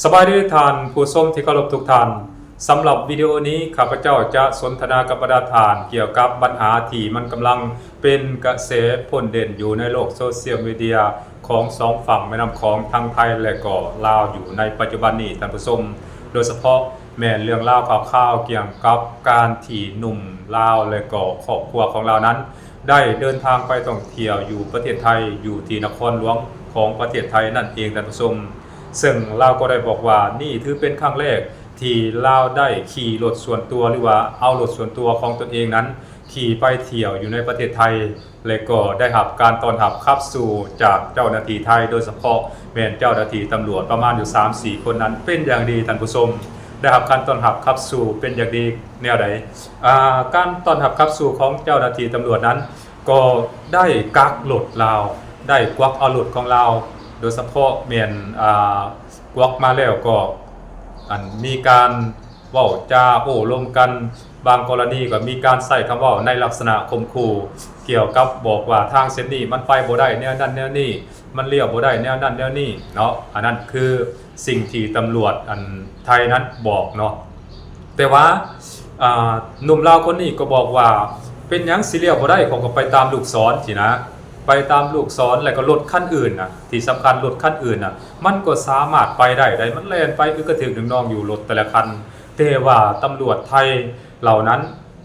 ສະບາຍດີທ່ານຜູ້ຊົມທີ່ເຄົາລົບທຸກທ່ານ. ສຳລັບວິດີໂອນີ້ ຂ້າພະເຈົ້າຈະສົນທະນາກັບບັນດາທ່ານກ່ຽວກັບບັນຫາທີ່ມັນກຳລັງເປັນກະແສພົ້ນເດັ່ນຢູ່ໃນໂລກໂຊຊຽວມີເດຍຂອງສອງຝັ່ງແມ່ນ້ຳຂອງ ທັງໄທ ແລະ ກໍລາວຢູ່ໃນປັດຈຸບັນນີ້ທ່ານຜູ້ຊົມ, ໂດຍສະເພາະແມ່ນເລື່ອງລາວຂ່າວຄາວກ່ຽວກັບການທີ່ໜຸ່ມລາວ ແລະ ກໍຄອບຄົວຂອງລາວນັ້ນ ໄດ້ເດີນທາງໄປທ່ອງທ່ຽວຢູ່ປະເທດໄທ ຢູ່ທີ່ນະຄອນຫຼວງຂອງປະເທດໄທນັ້ນເອງທ່ານຜູ້ຊົມ. ເຊິ່ງລາວກໍໄດ້ບອກວ່ານີ້ຖືເປັນຄັ້ງແລກທີ່ລາວໄດ້ຂີ່ລົດສ່ວນຕົວ ຫຼືວ່າເອົາລົດສ່ວນຕົວຂອງຕົນເອງນັ້ນຂີ່ໄປທ່ຽວຢູ່ໃນປະເທດໄທ ແລະ ກໍໄດ້ຮັບການຕ້ອນຮັບຂັບສູ້ຈາກເຈົ້າໜ້າທີ່ໄທ ໂດຍສະເພາະແມ່ນເຈົ້າໜ້າທີ່ຕຳຫຼວດປະມານຢູ່ສາມສີ່ຄົນນັ້ນເປັນຢ່າງດີທ່ານຜູ້ຊົມ. ໄດ້ຮັບການຕ້ອນຮັບຂັບສູ້ເປັນຢ່າງດີແນວໃດ? ອາ ການຕ້ອນຮັບຂັບສູ້ຂອງເຈົ້າໜ້າທີ່ຕຳຫຼວດນັ້ນ ກໍໄດ້ກັກລົດລາວ ໄດ້ກວັກເອົາລົດຂອງລາວ ໂດຍສະເພາະແມ່ນ ອາ ກວັກມາແລ້ວກໍ ອັນ ມີການເວົ້າຈາໂອ້ລົມກັນ, ບາງກໍລະນີກໍມີການໃຊ້ຄຳເວົ້າໃນລັກສະນະຂົ່ມຂູ່ ກ່ຽວກັບບອກວ່າທາງເສັ້ນນີ້ມັນໄປບໍ່ໄດ້ແນວນັ້ນແນວນີ້, ມັນລ້ຽວບໍ່ໄດ້ແນວນັ້ນແນວນີ້ເນາະ. ອັນນັ້ນຄືສິ່ງທີ່ຕຳຫຼວດ ອັນ ໄທນັ້ນບອກເນາະ. ແຕ່ວ່າ ອ່າ ໜຸ່ມລາວຄົນນີ້ກໍບອກວ່າ ເປັນຫຍັງຊິລ້ຽວບໍ່ໄດ້ ເຂົາກໍໄປຕາມລູກສອນຊີ້ນະ, ໄປຕາມລູກສອນ ແລ້ວກໍລົດຄັນອື່ນນະ, ທີ່ສຳຄັນລົດຄັນອື່ນນະ ມັນກໍສາມາດໄປໄດ້ໃດ໋, ມັນແລ່ນໄປອຶກກະທຶກໜຶ່ງນອງຢູ່ ລົດແຕ່ລະຄັນ. ແຕ່ວ່າຕຳຫຼວດໄທເຫຼົ່ານັ້ນ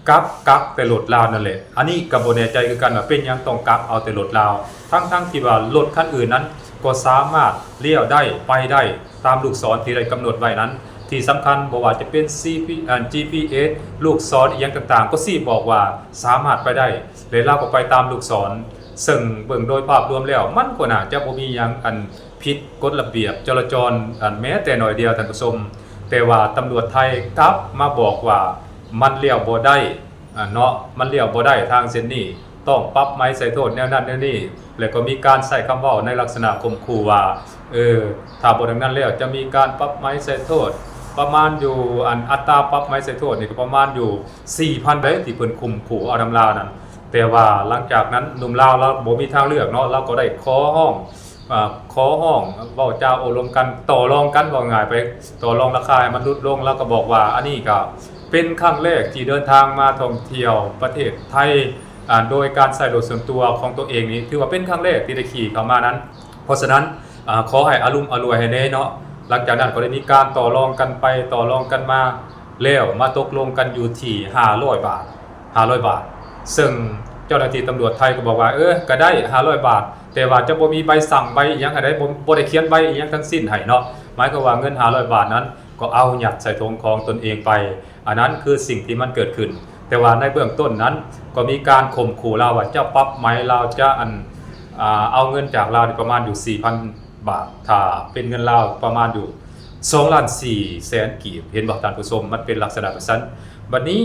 ກັບກັກແຕ່ລົດລາວນັ້ນແຫຼະ. ອັນນີ້ກໍບໍ່ແນ່ໃຈຄືກັນວ່າເປັນຫຍັງຕ້ອງກັກເອົາແຕ່ລົດລາວ ທັງໆທີ່ວ່າລົດຄັນອື່ນນັ້ນກໍສາມາດລ້ຽວໄດ້ ໄປໄດ້ຕາມລູກສອນທີ່ໄດ້ກຳນົດໄວ້ນັ້ນ. ທີ່ສຳຄັນບໍ່ວ່າຈະເປັນ ຊີ ພີ ອັນ ຈີ ພີ ເອສ ລູກສອນອີ່ຫຍັງຕ່າງໆ ກໍຊີ້ບອກວ່າສາມາດໄປໄດ້ ແລະ ລາວກໍໄປຕາມລູກສອນ. ເຊິ່ງເບິ່ງໂດຍພາບລວມແລ້ວ ມັນກໍໜ້າຈະບໍ່ມີຫຍັງອັນ ຜິດກົດລະບຽບຈະລາຈອນ ອັນ ແມ້ແຕ່ໜ້ອຍດຽວທ່ານຜູ້ຊົມ. ແຕ່ວ່າຕຳຫຼວດໄທກັບມາບອກວ່າມັນລ້ຽວບໍ່ໄດ້ ອາ ເນາະ, ມັນລ້ຽວບໍ່ໄດ້ທາງເສັ້ນນີ້ ຕ້ອງປັບໃໝໃສ່ໂທດແນວນັ້ນແນວນີ້ ແລ້ວກໍມີການໃຊ້ຄຳເວົ້າໃນລັກສະນະຂົ່ມຂູ່ວ່າ ເອີ ຖ້າບໍ່ດັ່ງນັ້ນແລ້ວຈະມີການປັບໃໝໃສ່ໂທດປະມານຢູ່ ອັນ ອັດຕາປັບໃໝໃສ່ໂທດນີ້ກໍປະມານຢູ່ສີ່ພັນໃດ໋ ທີ່ເພິ່ນຂົ່ມຂູ່ເອົານຳລາວນັ້ນ. ແຕ່ວ່າຫຼັງຈາກນັ້ນໜຸ່ມລາວລາວບໍ່ມີທາງເລືອກເນາະ, ລາວກໍໄດ້ຂໍຮ້ອງ ອ່າ ຂໍຮ້ອງເວົ້າຈາໂອ້ລົມກັນ ຕໍ່ລອງກັນ ເວົ້າງ່າຍໄປ ຕໍ່ລອງລາຄາໃຫ້ມັນຫຼຸດລົງ. ລາວກໍບອກວ່າ ອັນນີ້ກໍເປັນຄັ້ງແລກທີ່ເດີນທາງມາທ່ອງທ່ຽວປະເທດໄທ ອ່າ ໂດຍການໃຊ້ລົດສ່ວນຕົວຂອງຕົວເອງນີ້ ຖືວ່າເປັນຄັ້ງແລກທີ່ໄດ້ຂີ່ເຂົ້າມານັ້ນ. ເພາະສະນັ້ນ ອ່າ ຂໍໃຫ້ອາລຸມອາລວຍໃຫ້ແດ່ເນາະ. ຫຼັງຈາກນັ້ນກໍໄດ້ມີການຕໍ່ລອງກັນໄປຕໍ່ລອງກັນມາ ແລ້ວມາຕົກລົງກັນຢູ່ທີ່ຫ້າຮ້ອຍບາດ ຫ້າຮ້ອຍບາດ. ເຊິ່ງເຈົ້າໜ້າທີ່ຕຳຫຼວດໄທກໍບອກວ່າ ເອີ ກໍໄດ້ຫ້າຮ້ອຍບາດ ແຕ່ວ່າຈະບໍ່ມີໃບສັ່ງໃບອີ່ຫຍັງໃຫ້ໄດ໋ ບໍ່ ບໍ່ໄດ້ຂຽນໃບອີ່ຫຍັງທັງສິ້ນໃຫ້ເນາະ. ໝາຍຄວາມວ່າເງິນຫ້າຮ້ອຍບາດນັ້ນ ກໍເອົາຍັດໃສ່ຖົງຂອງຕົນເອງໄປ. ອັນນັ້ນຄືສິ່ງທີ່ມັນເກີດຂຶ້ນ. ແຕ່ວ່າໃນເບື້ອງຕົ້ນນັ້ນ ກໍມີການຂົ່ມຂູ່ລາວວ່າຈະປັບໃໝ, ລາວຈະ ອັນ ອ່າ ເອົາເງິນຈາກລາວນີ້ປະມານຢູ່ສີ່ພັນ ບາດ ຖ້າເປັນເງິນລາວປະມານຢູ່ສອງລ້ານສີ່ແສນກີບ. ເຫັນບໍ່ທ່ານຜູ້ຊົມ? ມັນເປັນລັກສະນະຈັ່ງຊັ້ນ. ບັດນີ້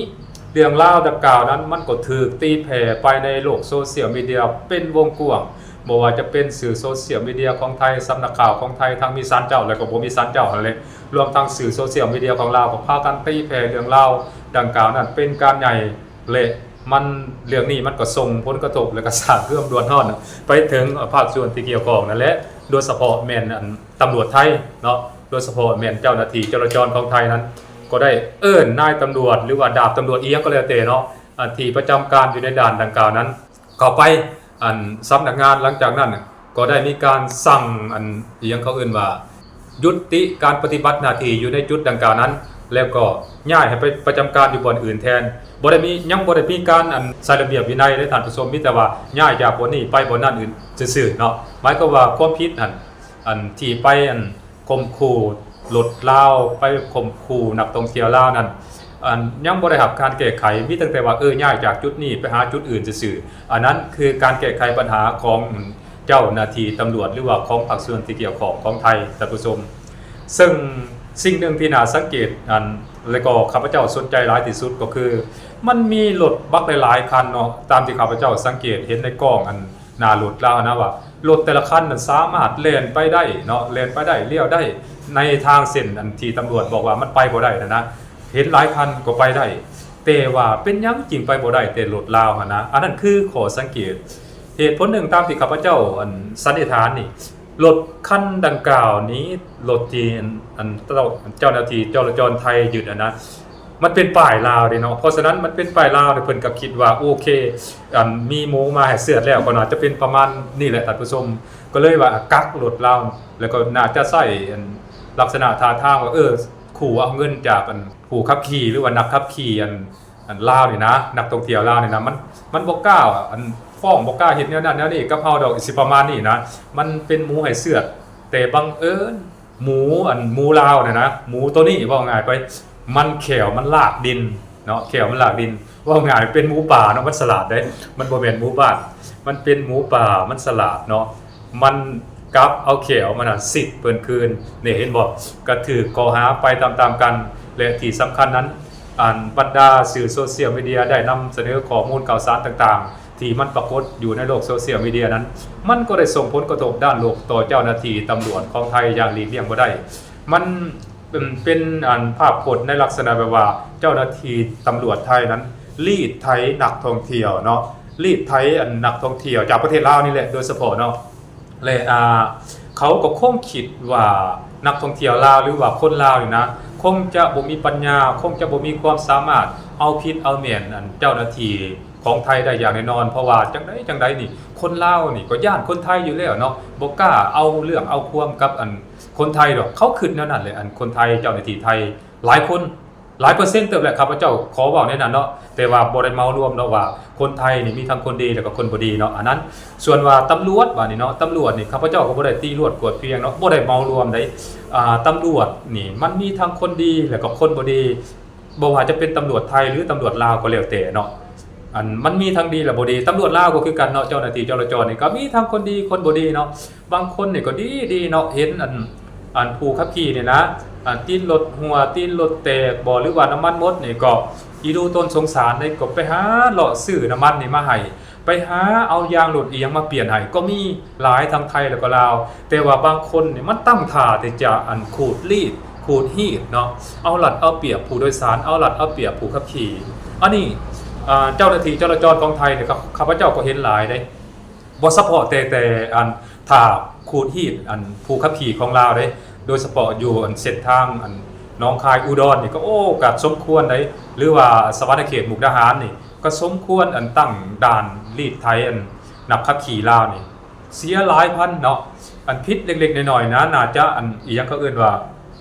ເລື່ອງລາວດັ່ງກ່າວນັ້ນ ມັນກໍຖືກຕີແຜ່ໄປໃນໂລກໂຊຊຽວມີເດຍເປັນວົງກວ້າງ, ບໍ່ວ່າຈະເປັນສື່ໂຊຊຽວມີເດຍຂອງໄທ, ສຳນັກຂ່າວຂອງໄທ, ທັງມີສານເຈົ້າ ແລະ ກໍບໍ່ມີສານເຈົ້າຫັ້ນແຫຼະ, ລວມທັງສື່ໂຊຊຽວມີເດຍຂອງລາວກໍພາກັນຕີແຜ່ເລື່ອງລາວດັ່ງກ່າວນັ້ນເປັນການໃຫຍ່. ແລະ ມັນ ເລື່ອງນີ້ມັນກໍສົ່ງຜົນກະທົບ ແລະ ກໍສ້າງຄວາມເດືອດຮ້ອນໄປເຖິງພາກສ່ວນທີ່ກ່ຽວຂ້ອງນັ້ນແຫຼະ, ໂດຍສະເພາະແມ່ນ ອັນ ຕຳຫຼວດໄທເນາະ, ໂດຍສະເພາະແມ່ນເຈົ້າໜ້າທີ່ຈະລາຈອນຂອງໄທນັ້ນ ກໍໄດ້ເອີ້ນນາຍຕຳຫຼວດ ຫຼືວ່າດາບຕຳຫຼວດອີ່ຫຍັງກໍແລ້ວແຕ່ເນາະ ອັນ ທີ່ປະຈຳການຢູ່ໃນດ່ານດັ່ງກ່າວນັ້ນ ເຂົ້າໄປ ອັນ ສຳນັກງານ. ຫຼັງຈາກນັ້ນກໍໄດ້ມີການສັ່ງ ອັນ ອີ່ຫຍັງເຂົາເອີ້ນວ່າ ຍຸຕິການປະຕິບັດໜ້າທີ່ຢູ່ໃນຈຸດດັ່ງກ່າວນັ້ນ ແລ້ວກໍຍ້າຍໃຫ້ໄປປະຈຳການຢູ່ບ່ອນອື່ນແທນ. ບໍ່ໄດ້ມີ ຍັງບໍ່ໄດ້ມີການ ອັນ ໃສ່ລະບຽບວິໄນເດ້ທ່ານຜູ້ຊົມ, ມີແຕ່ວ່າຍ້າຍຈາກບ່ອນນີ້ໄປບ່ອນນັ້ນອື່ນຊື່ໆເນາະ. ໝາຍຄວາມວ່າຄວາມຜິດຫັ້ນ ອັນ ທີ່ໄປ ອັນ ຂົ່ມຂູ່ລົດລາວ ໄປຂົ່ມຂູ່ນັກທ່ອງທ່ຽວລາວນັ້ນ ອັນ ຍັງບໍ່ໄດ້ຮັບການແກ້ໄຂ, ມີຕັ້ງແຕ່ວ່າ ເອີ ຍ້າຍຈາກຈຸດນີ້ໄປຫາຈຸດອື່ນຊື່ໆ. ອັນນັ້ນຄືການແກ້ໄຂບັນຫາຂອງເຈົ້າໜ້າທີ່ຕຳຫຼວດ ຫຼືວ່າຂອງພາກສ່ວນທີ່ກ່ຽວຂ້ອງຂອງໄທ ທ່ານຜູ້ຊົມ. ເຊິ່ງສິ່ງໜຶ່ງທີ່ໜ້າສັງເກດ ອັນ ແລະກໍຂ້າພະເຈົ້າສົນໃຈຫຼາຍທີ່ສຸດກໍຄື ມັນມີລົດບັກຫຼາຍໆຄັນເນາະ, ຕາມທີ່ຂ້າພະເຈົ້າສັງເກດເຫັນໃນກ້ອງ ອັນ ໜ້າລົດລາວຫັ້ນນະ ວ່າລົດແຕ່ລະຄັນນັ້ນສາມາດແລ່ນໄປໄດ້ເນາະ, ແລ່ນໄປໄດ້ ລ້ຽວໄດ້ໃນທາງເສັ້ນອັນທີ່ຕຳຫຼວດບອກວ່າມັນໄປບໍ່ໄດ້ຫັ້ນນະ. ເຫັນຫຼາຍຄັນກໍໄປໄດ້ ແຕ່ວ່າເປັນຫຍັງຈຶ່ງໄປບໍ່ໄດ້ແຕ່ລົດລາວຫັ້ນນະ? ອັນນັ້ນຄືຂໍ້ສັງເກດ. ເຫດຜົນໜຶ່ງຕາມທີ່ຂ້າພະເຈົ້າ ອັນ ສັນນິຖານນີ້ ລົດຄັນດັ່ງກ່າວນີ້ ລົດທີ່ອັນ ອັນເຈົ້າ ເຈົ້າໜ້າທີ່ຈະລາຈອນໄທຍຶດຫັ້ນນະ ມັນເປັນປ້າຍລາວເດ້ເນາະ. ເພາະສະນັ້ນມັນເປັນປ້າຍລາວເດ້ ເພິ່ນກໍຄິດວ່າ ໂອເຄ ອັນມີໝູມາໃຫ້ເຊືອດແລ້ວ ກໍໜ້າຈະເປັນປະມານນີ້ແຫຼະທ່ານຜູ້ຊົມ. ກໍເລີຍວ່າກັກລົດລາວ ແລ້ວກໍໜ້າຈະໃຊ້ອັນລັກສະນະທ່າທາງວ່າ ເອີ ຂູ່ເອົາເງິນຈາກອັນຜູ້ຂັບຂີ່ ຫຼືວ່ານັກຂັບຂີ່ອັນ ອັນລາວນີ້ນະ ນັກທ່ອງທ່ຽວລາວນີ້ນະ ມັນ ມັນບໍ່ກ້າ ອັນ ຟ້ອງ ບໍ່ກ້າເຮັດແນວນັ້ນແນວນີ້ກັບເຮົາດອກ ຊິປະມານນີ້ນະ. ມັນເປັນໝູໃຫ້ເຊືອດ ແຕ່ບັງເອີນໝູ ອັນໝູລາວນີ້ນະ ໝູໂຕນີ້ ເວົ້າງ່າຍໄປ ມັນແຂ້ວມັນລາກດິນເນາະ ແຂ້ວມັນລາກດິນ ເວົ້າງ່າຍເປັນໝູປ່າເນາະ. ມັນສະຫຼາດເດ້ ມັນບໍ່ແມ່ນໝູບ້ານ ມັນເປັນໝູປ່າ ມັນສະຫຼາດເນາະ. ມັນກັບເອົາແຂ້ວມັນນະຊິກເພິ່ນຄືນ. ນີ້ເຫັນບໍ່ ກະຖືກຂໍ້ຫາໄປຕາມໆກັນ ແລະ ທີ່ສຳຄັນນັ້ນ ອັນບັນດາສື່ໂຊຊຽວມີເດຍໄດ້ນຳສະເໜີຂໍ້ມູນຂ່າວສານຕ່າງໆ ທີ່ມັນປາກົດຢູ່ໃນໂລກໂຊຊຽວມີເດຍນັ້ນ ມັນກໍໄດ້ສົ່ງຜົນກະທົບດ້ານລົບຕໍ່ເຈົ້າໜ້າທີ່ຕຳຫຼວດຂອງໄທຢ່າງຫຼີກລ່ຽງບໍ່ໄດ້. ມັນເປັນ ເປັນອັນພາບພົດໃນລັກສະນະແບບວ່າ ເຈົ້າໜ້າທີ່ຕຳຫຼວດໄທນັ້ນລີດໄຖນັກທ່ອງທ່ຽວເນາະ ລີດໄຖອັນນັກທ່ອງທ່ຽວຈາກປະເທດລາວນີ້ແຫຼະໂດຍສະເພາະເນາະ. ແລະ ອ່າ ເຂົາກໍຄົງຄິດວ່ານັກທ່ອງທ່ຽວລາວ ຫຼືວ່າຄົນລາວນີ້ນະ ຄົງຈະບໍ່ມີປັນຍາ ຄົງຈະບໍ່ມີຄວາມສາມາດເອົາຜິດເອົາແມ່ນອັນເຈົ້າໜ້າທີ່ຂອງໄທໄດ້ຢ່າງແນ່ນອນ. ເພາະວ່າຈັ່ງໃດຈັ່ງໃດນີ້ ຄົນລາວນີ້ກໍຢ້ານຄົນໄທຢູ່ແລ້ວເນາະ ບໍ່ກ້າເອົາເລື່ອງເອົາຄວາມກັບອັນຄົນໄທດອກ. ເຂົາຄິດແນວນັ້ນແຫຼະ ອັນຄົນໄທ ເຈົ້າໜ້າທີ່ໄທຫຼາຍຄົນ ຫຼາຍເປີເຊັນເຕີບແຫຼະ ຂ້າພະເຈົ້າຂໍເວົ້າໃນນັ້ນເນາະ ແຕ່ວ່າບໍ່ໄດ້ເໝົາລວມດອກວ່າຄົນໄທນີ້ມີທັງຄົນດີ ແລ້ວກໍຄົນບໍ່ດີເນາະ. ອັນນັ້ນ ສ່ວນວ່າຕຳຫຼວດບາດນີ້ເນາະ ຕຳຫຼວດນີ້ ຂ້າພະເຈົ້າກໍບໍ່ໄດ້ຕີລວດກວດພຽງເນາະ ບໍ່ໄດ້ເໝົາລວມໃດ. ອ່າ ຕຳຫຼວດນີ້ມັນມີທັງຄົນດີ ແລ້ວກໍຄົນບໍ່ດີ ບໍ່ວ່າຈະເປັນຕຳຫຼວດໄທ ຫຼື ຕຳຫຼວດລາວກໍແລ້ວແຕ່ເນາະ ອັນມັນມີທັງດີ ແລະ ບໍ່ດີ. ຕຳຫຼວດລາວກໍຄືກັນເນາະ ເຈົ້າໜ້າທີ່ຈະລາຈອນນີ້ກໍມີທັງຄົນດີ ຄົນບໍ່ດີເນາະ. ບາງຄົນນີ້ກໍດີໆເນາະ ເຫັນອັນ ອັນຜູ້ຂັບຂີ່ນີ້ນະ ອັນຕີນລົດຮົ່ວ ຕີນລົດແຕກບໍ ຫຼືວ່ານ້ຳມັນໝົດນີ້ ກໍອີດູຕົນສົງສານເດ້ ກໍໄປຫາເລາະຊື້ນ້ຳມັນນີ້ມາໃຫ້ ໄປຫາເອົາຢາງລົດອີ່ຫຍັງມາປ່ຽນໃຫ້ ກໍມີຫຼາຍ ທັງໄທແລ້ວກໍລາວ. ແຕ່ວ່າບາງຄົນນີ້ມັນຕັ້ງທ່າທີ່ຈະອັນຂູດລີດ ຂູດຮີດເນາະ ເອົາລັດເອົາປຽບຜູ້ໂດຍສານ ເອົາລັດເອົາປຽບຜູ້ຂັບຂີ່. ອັນນີ້ ອ່າ ເຈົ້າໜ້າທີ່ຈະລາຈອນຂອງໄທນີ້ ຂ້າພະເຈົ້າກໍເຫັນຫຼາຍເດ້ ບໍ່ສະເພາະແຕ່ ແຕ່ອັນຖ້າຂູດຮີດອັນຜູ້ຂັບຂີ່ຂອງລາວເດ້ ໂດຍສະເພາະຢູ່ອັນເສັ້ນທາງອັນໜອງຄາຍ ອຸດອນນີ້ ກໍ ໂອ້ ກໍສົມຄວນໃດ ຫຼືວ່າສະຫວັນນະເຂດ ມຸກດາຫານນີ້ ກໍສົມຄວນອັນຕັ້ງດ່ານລີດໄຖອັນນັກຂັບຂີ່ລາວນີ້ ເສຍຫຼາຍພັນເນາະ. ອັນຜິດເລັກໆນ້ອຍໆນະ ໜ້າຈະອັນ ອີ່ຫຍັງເຂົາເອີ້ນວ່າ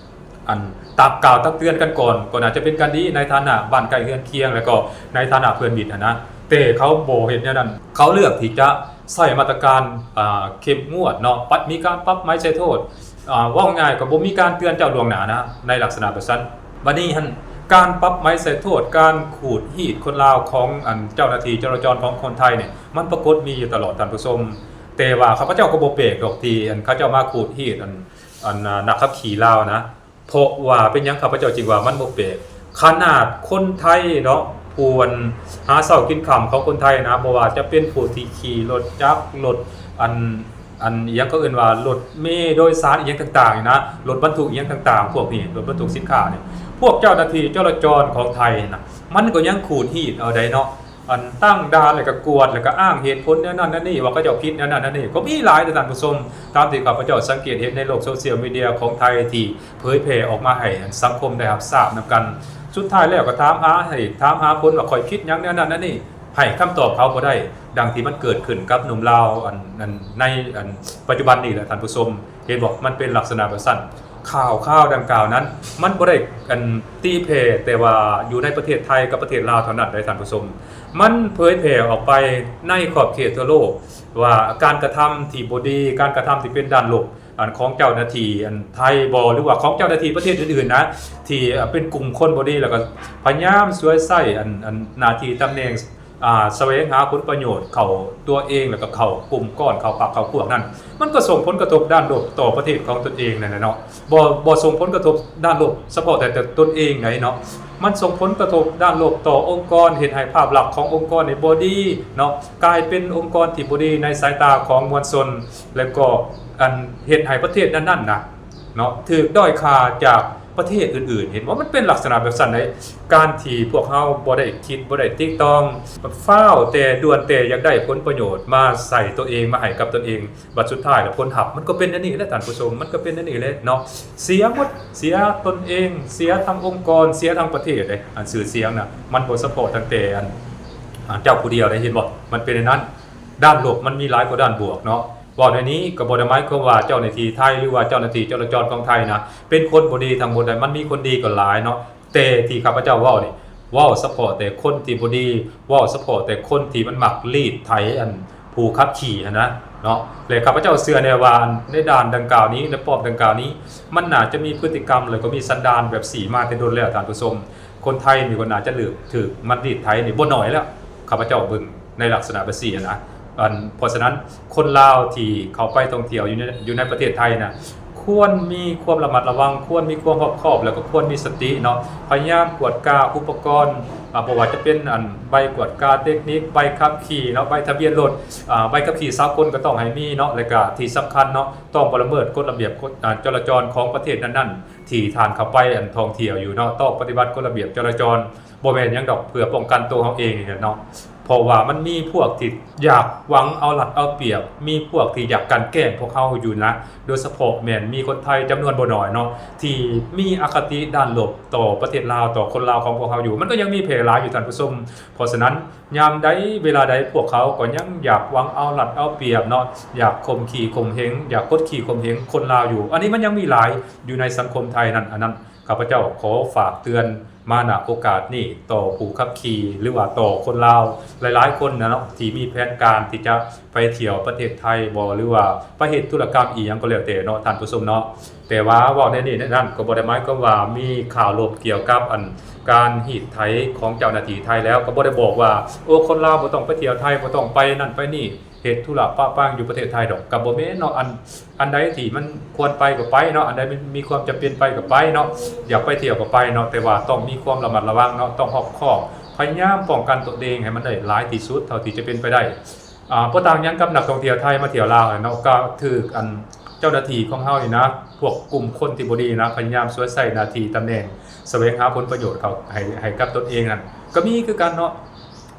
ອັນຕັກກ່າວຕັກເຕືອນກັນກ່ອນ ກໍໜ້າຈະເປັນການດີ ໃນຖານະບ້ານໃກ້ເຮືອນຄຽງ ແລ້ວກໍໃນຖານະເພື່ອນມິດຫັ້ນນະ. ແຕ່ເຂົາບໍ່ເຮັດແນວນັ້ນ ເຂົາເລືອກທີ່ຈະໃຊ້ມາດຕະການ ອ່າ ເຂັ້ມງວດເນາະ ປັດ ມີການປັບໃໝໃສ່ໂທດ ອ່າ ເວົ້າງ່າຍກໍບໍ່ມີການເຕືອນເຈົ້າລ່ວງໜ້ານະ ໃນລັກສະນະແບບຊັ້ນ. ບັດນີ້ຫັ້ນ ການປັບໃໝໃສ່ໂທດ ການຂູດຮີດຄົນລາວຂອງອັນເຈົ້າໜ້າທີ່ຈະລາຈອນຂອງຄົນໄທນີ້ ມັນປາກົດມີຢູ່ຕະຫຼອດທ່ານຜູ້ຊົມ. ແຕ່ວ່າຂ້າພະເຈົ້າກໍບໍ່ແປກດອກທີ່ອັນເຂົາເຈົ້າມາຂູດຮີດອັນ ອັນ ອ່າ ນັກຂັບຂີ່ລາວນະ. ເພາະວ່າເປັນຫຍັງຂ້າພະເຈົ້າຈຶ່ງວ່າມັນບໍ່ແປກ? ຂະໜາດຄົນໄທເນາະ ຜູ້ອັນຫາເຊົ້າກິນຄ່ຳຂອງຄົນໄທນະ ບໍ່ວ່າຈະເປັນຜູ້ທີ່ຂີ່ລົດຈັກ ລົດອັນ ອັນ ອີ່ຫຍັງເຂົາເອີ້ນວ່າ ລົດເມໂດຍສານອີ່ຫຍັງຕ່າງໆນີ້ນະ ລົດບັນທຸກອີ່ຫຍັງຕ່າງໆ ພວກນີ້ ລົດບັນທຸກສິນຄ້ານີ້ ພວກເຈົ້າໜ້າທີ່ຈະລາຈອນຂອງໄທນະ ມັນກໍຍັງຂູດຮີດເອົາໃດເນາະ. ອັນຕັ້ງດ່ານ ແລ້ວກໍກວດ ແລ້ວກໍອ້າງເຫດຜົນແນວນັ້ນແນວນີ້ ວ່າເຂົາເຈົ້າຜິດແນວນັ້ນແນວນີ້ ກໍມີຫຼາຍເດ້ທ່ານຜູ້ຊົມ. ຕາມທີ່ຂ້າພະເຈົ້າສັງເກດເຫັນໃນໂລກໂຊຊຽວມີເດຍຂອງໄທ ທີ່ເຜີຍແຜ່ອອກມາໃຫ້ອັນສັງຄົມໄດ້ຮັບຊາບນຳກັນ. ສຸດທ້າຍແລ້ວກໍຖາມຫາ ໃຫ້ຖາມຫາຜົນວ່າຂ້ອຍຜິດຫຍັງແນວນັ້ນແນວນີ້ ໃຫ້ຄຳຕອບເຂົາບໍ່ໄດ້ ດັ່ງທີ່ມັນເກີດຂຶ້ນກັບໜຸ່ມລາວ ອັນ ອັນ ໃນ ອັນ ປັດຈຸບັນນີ້ແຫຼະທ່ານຜູ້ຊົມ. ເຫັນບໍ່? ມັນເປັນລັກສະນະແບບຊັ້ນ. ຂ່າວຄາວດັ່ງກ່າວນັ້ນ ມັນບໍ່ໄດ້ ອັນ ຕີແຜ່ແຕ່ວ່າຢູ່ໃນປະເທດໄທກັບປະເທດລາວເທົ່ານັ້ນໃດທ່ານຜູ້ຊົມ. ມັນເຜີຍແຜ່ອອກໄປໃນຂອບເຂດທົ່ວໂລກ ວ່າການກະທຳທີ່ບໍ່ດີ ການກະທຳທີ່ເປັນດ້ານລົບ ອັນ ຂອງເຈົ້າໜ້າທີ່ ອັນ ໄທບໍ ຫຼືວ່າຂອງເຈົ້າໜ້າທີ່ປະເທດອື່ນໆນະ ທີ່ ເອີ ເປັນກຸ່ມຄົນບໍ່ດີ ແລ້ວກໍພະຍາຍາມສວຍໃຊ້ ອັນ ອັນ ໜ້າທີ່ຕຳແໜ່ງ ອ່າ ສະແຫວງຫາຜົນປະໂຫຍດເຂົ້າຕົວເອງ ແລ້ວກໍເຂົ້າກຸ່ມກ້ອນ ເຂົ້າພັກເຂົ້າພວກນັ້ນ ມັນກໍສົ່ງຜົນກະທົບດ້ານລົບຕໍ່ປະເທດຂອງຕົນເອງນັ້ນແຫຼະເນາະ. ບໍ່ ບໍ່ສົ່ງຜົນກະທົບດ້ານລົບສະເພາະແຕ່ ແຕ່ຕົນເອງໃດເນາະ ມັນສົ່ງຜົນກະທົບດ້ານລົບຕໍ່ອົງກອນ ເຮັດໃຫ້ພາບລັກຂອງອົງກອນນີ້ບໍ່ດີເນາະ ກາຍເປັນອົງກອນທີ່ບໍ່ດີໃນສາຍຕາຂອງມວນຊົນ ແລ້ວກໍ ອັນ ເຮັດໃຫ້ປະເທດນັ້ນໆນະເນາະ ຖືກດ້ອຍຄ່າຈາກ ປະເທດອື່ນໆ ເຫັນບໍ່? ມັນເປັນລັກສະນະແບບຊັ້ນໃດ໋. ການທີ່ພວກເຮົາບໍ່ໄດ້ຄິດ ບໍ່ໄດ້ຕິຕອງ ຟ້າວແຕ່ດ່ວນແຕ່ຢາກໄດ້ຜົນປະໂຫຍດມາໃສ່ຕົນເອງ ມາໃຫ້ກັບຕົນເອງ ບັດສຸດທ້າຍແລ້ວຜົນຮັບມັນກໍເປັນແນວນີ້ແຫຼະທ່ານຜູ້ຊົມ ມັນກໍເປັນແນວນີ້ແຫຼະເນາະ. ເສຍໝົດ ເສຍຕົນເອງ ເສຍທັງອົງກອນ ເສຍທັງປະເທດເດ້. ອັນຊື່ສຽງນະ ມັນບໍ່ສະເພາະຕັ້ງແຕ່ອັນ ອາ ເຈົ້າຜູ້ດຽວໄດ້ ເຫັນບໍ່? ມັນເປັນແນວນັ້ນ. ດ້ານລົບມັນມີຫຼາຍກວ່າດ້ານບວກເນາະ. ເວົ້າໃນນີ້ກໍບໍ່ໄດ້ໝາຍຄວາມວ່າເຈົ້າໜ້າທີ່ໄທ ຫຼືວ່າເຈົ້າໜ້າທີ່ຈະລາຈອນຂອງໄທນະ ເປັນຄົນບໍ່ດີທັງໝົດໃດ໋. ມັນມີຄົນດີກໍຫຼາຍເນາະ. ແຕ່ທີ່ຂ້າພະເຈົ້າເວົ້ານີ້ ເວົ້າສະເພາະແຕ່ຄົນທີ່ບໍ່ດີ ເວົ້າສະເພາະແຕ່ຄົນທີ່ມັນມັກລີດໄຖອັນຜູ້ຂັບຂີ່ຫັ້ນນະເນາະ. ແລະ ຂ້າພະເຈົ້າເຊື່ອແນ່ວ່າ ໃນດ່ານດັ່ງກ່າວນີ້ ໃນປ້ອມດັ່ງກ່າວນີ້ ມັນໜ້າຈະມີພຶດຕິກຳ ແລະ ກໍມີສັນດານແບບນີ້ມາແຕ່ດົນແລ້ວທ່ານຜູ້ຊົມ. ຄົນໄທນີ້ກໍໜ້າຈະຖືກ ຖືກມັນລີດໄຖນີ້ບໍ່ໜ້ອຍແລ້ວ ຂ້າພະເຈົ້າເບິ່ງໃນລັກສະນະແບບນີ້ນະ. ອັນ ເພາະສະນັ້ນ ຄົນລາວທີ່ເຂົ້າໄປທ່ອງທ່ຽວຢູ່ໃນ ຢູ່ໃນປະເທດໄທນະ ຄວນມີຄວາມລະມັດລະວັງ ຄວນມີຄວາມຮອບຄອບ ແລ້ວກໍຄວນມີສະຕິເນາະ. ພະຍາຍາມກວດກາອຸປະກອນ ອາ ບໍ່ວ່າຈະເປັນອັນໃບກວດກາເຕັກນິກ ໃບຂັບຂີ່ເນາະ ໃບທະບຽນລົດ ອາ ໃບຂັບຂີ່ສາກົນກໍຕ້ອງໃຫ້ມີເນາະ. ແລ້ວກໍທີ່ສຳຄັນເນາະ ຕ້ອງບໍ່ລະເມີດກົດລະບຽບ ກົດ ອາ ຈະລາຈອນຂອງປະເທດນັ້ນໆ ທີ່ທ່ານເຂົ້າໄປອັນທ່ອງທ່ຽວຢູ່ເນາະ. ຕ້ອງປະຕິບັດກົດລະບຽບຈະລາຈອນ ບໍ່ແມ່ນຫຍັງດອກ ເພື່ອປ້ອງກັນໂຕເຮົາເອງນີ້ແຫຼະເນາະ. ເພາະວ່າມັນມີພວກທີ່ຢາກຫວັງເອົາລັດເອົາປຽບ ມີພວກທີ່ຢາກກັ່ນແກ້ງພວກເຮົາຢູ່ນະ. ໂດຍສະເພາະແມ່ນມີຄົນໄທຈຳນວນບໍ່ໜ້ອຍເນາະ ທີ່ມີອະຄະຕິດ້ານລົບຕໍ່ປະເທດລາວ ຕໍ່ຄົນລາວຂອງພວກເຮົາຢູ່. ມັນກໍຍັງມີແຜ່ຫຼາຍຢູ່ທ່ານຜູ້ຊົມ. ເພາະສະນັ້ນ ຍາມໃດເວລາໃດ ພວກເຂົາກໍຍັງຢາກຫວັງເອົາລັດເອົາປຽບເນາະ ຢາກຂົ່ມຂີ້ຂົ່ມເຫງ ຢາກກົດຂີ່ຂົ່ມເຫງຄົນລາວຢູ່. ອັນນີ້ມັນຍັງມີຫຼາຍຢູ່ໃນສັງຄົມໄທນັ້ນ. ອັນນັ້ນ ຂ້າພະເຈົ້າຂໍຝາກເຕືອນມາ ນະ ໂອກາດນີ້ຕໍ່ຜູ້ຂັບຂີ່ ຫຼືວ່າຕໍ່ຄົນລາວຫຼາຍໆຄົນນະເນາະ ທີ່ມີແຜນການທີ່ຈະໄປທ່ຽວປະເທດໄທບໍ ຫຼືວ່າໄປເຮັດທຸລະກຳອີ່ຫຍັງກໍແລ້ວແຕ່ເນາະ ທ່ານຜູ້ຊົມເນາະ. ແຕ່ວ່າເວົ້າແນວນີ້ແນວນັ້ນ ກໍບໍ່ໄດ້ໝາຍຄວາມວ່າມີຂ່າວລົບກ່ຽວກັບອັນການລີດໄຖຂອງເຈົ້າໜ້າທີ່ໄທແລ້ວ ກໍບໍ່ໄດ້ບອກວ່າ ໂອ້ ຄົນລາວບໍ່ຕ້ອງໄປທ່ຽວໄທ ບໍ່ຕ້ອງໄປນັ້ນໄປນີ້ ເຮັດທຸລະປະປັງຢູ່ປະເທດໄທດອກ ກໍບໍ່ແມ່ນເນາະ. ອັນ ອັນໃດທີ່ມັນຄວນໄປກໍໄປເນາະ ອັນໃດມັນມີຄວາມຈຳເປັນໄປກໍໄປເນາະ ຢາກໄປທ່ຽວກໍໄປເນາະ ແຕ່ວ່າຕ້ອງມີຄວາມລະມັດລະວັງເນາະ ຕ້ອງຮອບຄອບ ພະຍາຍາມປ້ອງກັນຕົນເອງໃຫ້ມັນໄດ້ຫຼາຍທີ່ສຸດເທົ່າທີ່ຈະເປັນໄປໄດ້. ອາ ບໍ່ຕ່າງຫຍັງກັບນັກທ່ອງທ່ຽວໄທມາທ່ຽວລາວຫັ້ນເນາະ ກໍຖືກອັນເຈົ້າໜ້າທີ່ຂອງເຮົານີ້ນະ ພວກກຸ່ມຄົນທີ່ບໍ່ດີນະ ພະຍາຍາມສວຍໃຊ້ໜ້າທີ່ຕຳແໜ່ງ ສະແຫວງຫາຜົນປະໂຫຍດເຂົ້າໃຫ້ ໃຫ້ກັບຕົນເອງນັ້ນ ກໍມີຄືກັນເນາະ.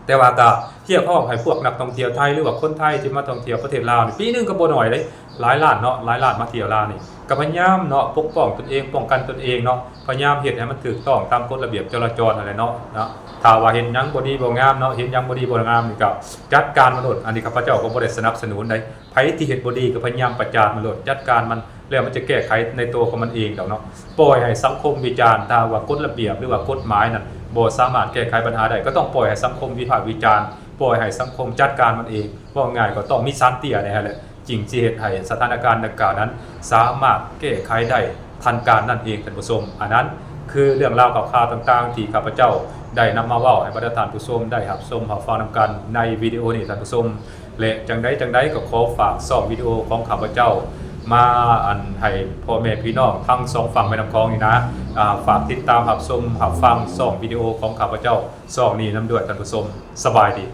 ແຕ່ວ່າກໍຮຽກຮ້ອງໃຫ້ພວກນັກທ່ອງທ່ຽວໄທ ຫຼືວ່າຄົນໄທທີ່ມາທ່ອງທ່ຽວປະເທດລາວນີ້ ປີໜຶ່ງກໍບໍ່ໜ້ອຍເດ້ ຫຼາຍລ້ານເນາະ ຫຼາຍລ້ານມາທ່ຽວລາວນີ້ ກໍພະຍາຍາມເນາະ ປົກປ້ອງຕົນເອງ ປ້ອງກັນຕົນເອງເນາະ ພະຍາຍາມເຮັດໃຫ້ມັນຖືກຕ້ອງຕາມກົດລະບຽບຈະລາຈອນຫັ້ນແຫຼະເນາະ ເນາະ. ຖ້າວ່າເຫັນຫຍັງບໍ່ດີບໍ່ງາມເນາະ ເຫັນຫຍັງບໍ່ດີບໍ່ງາມນີ້ກໍຈັດການມັນໂລດ. ອັນນີ້ຂ້າພະເຈົ້າກໍບໍ່ໄດ້ສະໜັບສະໜູນໃດ ໃຜທີ່ເຮັດບໍ່ດີກໍພະຍາຍາມປະຈານມັນໂລດ ຈັດການມັນ ແລ້ວມັນຈະແກ້ໄຂໃນຕົວຂອງມັນເອງດອກເນາະ. ປ່ອຍໃຫ້ສັງຄົມວິຈານ ຖ້າຫາກວ່າກົດລະບຽບ ຫຼືວ່າກົດໝາຍນັ້ນບໍ່ສາມາດແກ້ໄຂບັນຫາໄດ້ ກໍຕ້ອງປ່ອຍໃຫ້ສັງຄົມວິພາກວິຈານ ປ່ອຍໃຫ້ສັງຄົມຈັດການມັນເອງ. ເວົ້າງ່າຍກໍຕ້ອງມີສານເຕ້ຍແດ່ຫັ້ນແຫຼະ ຈຶ່ງຊິເຮັດໃຫ້ສະຖານະການດັ່ງກ່າວນັ້ນສາມາດແກ້ໄຂໄດ້ທັນການນັ້ນເອງ ທ່ານຜູ້ຊົມ. ອັນນັ້ນຄືເລື່ອງລາວຂ່າວໆຕ່າງໆ ທີ່ຂ້າພະເຈົ້າໄດ້ນຳມາເວົ້າໃຫ້ບັນດາທ່ານຜູ້ຊົມໄດ້ຮັບຊົມຮັບຟັງນຳກັນໃນວິດີໂອນີ້ ທ່ານຜູ້ຊົມ. ແລະ ຈັ່ງໃດຈັ່ງໃດກໍຂໍຝາກຊ່ອງວິດີໂອຂອງຂ້າພະເຈົ້າມາ ອັນ ໃຫ້ພໍ່ແມ່ພີ່ນ້ອງທັງສອງຝັ່ງແມ່ນ້ຳຂອງນີ້ນະ ອາ ຝາກຕິດຕາມຮັບຊົມຮັບຟັງຊ່ອງວິດີໂອຂອງຂ້າພະເຈົ້າຊ່ອງນີ້ນຳດ້ວຍ ທ່ານຜູ້ຊົມ. ສະບາຍດີ.